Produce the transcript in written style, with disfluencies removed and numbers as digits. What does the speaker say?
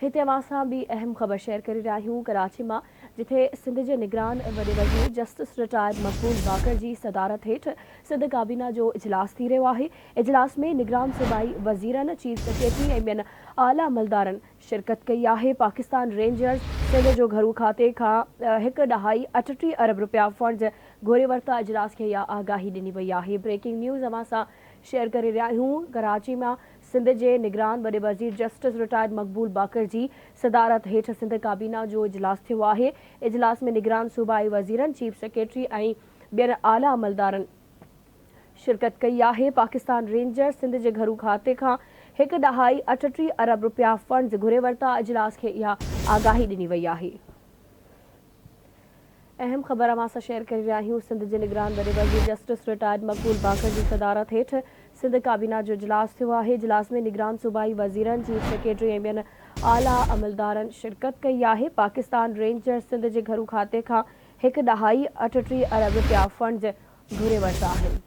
هتي اوهان سان ٻي اهم خبر شيئر ڪري رهيا آهيون ڪراچي مان جتي سنڌ جي نگران وڏي وزير جسٽس رٽائرڊ مقبول باقر جي صدارت هيٺ سنڌ ڪابينا جو اجلاس ٿي رهيو آهي اجلاس ۾ نگران صوبائي وزيرن چيف سيڪريٽري ۽ ٻين اعليٰ عملدارن شرڪت ڪئي آهي پاڪستان رينجرز سنڌ جو گهرو کاتي کان هڪ ڏهائي 38 ارب رپيا فنڊز گهري ورتا اجلاس کي اها آگاهي ڏني وئي آهي بريڪنگ نيوز اوهان سان شيئر ڪري رهيا آهيون ڪراچي مان سنڌ جي نگران وڏي وزير جسٽس رٽائرڊ مقبول باقر جي صدارت هيٺ سنڌ ڪابينا جو اجلاس ٿيو آهي. اجلاس ۾ نگران صوبائي وزيرن، چيف سيڪريٽري ۽ ٻين اعليٰ عملدارن شرڪت ڪئي آهي. پاڪستان رينجرز سنڌ جي گهرو کاتي کان هڪ ڏهائي 38 ارب رپيا فنڊز گهري ورتا، اجلاس کي اها آگاهي ڏني وئي آهي. اهم خبر اوهان سان شيئر ڪري رهيا آهيون سنڌ جي نگران وڏي وزير جسٽس رٽائرڊ مقبول باقر جي صدارت هيٺ سنڌ ڪابينا جو اجلاس ٿيو آهي اجلاس ۾ نگران صوبائي وزيرن چيف سيڪريٽري ۽ ٻين اعليٰ عملدارن شرڪت ڪئي آهي پاڪستان رينجرز سنڌ جي گهرو کاتي کان هڪ ڏهائي 38 ارب رپيا فنڊز گهري ورتا آهن.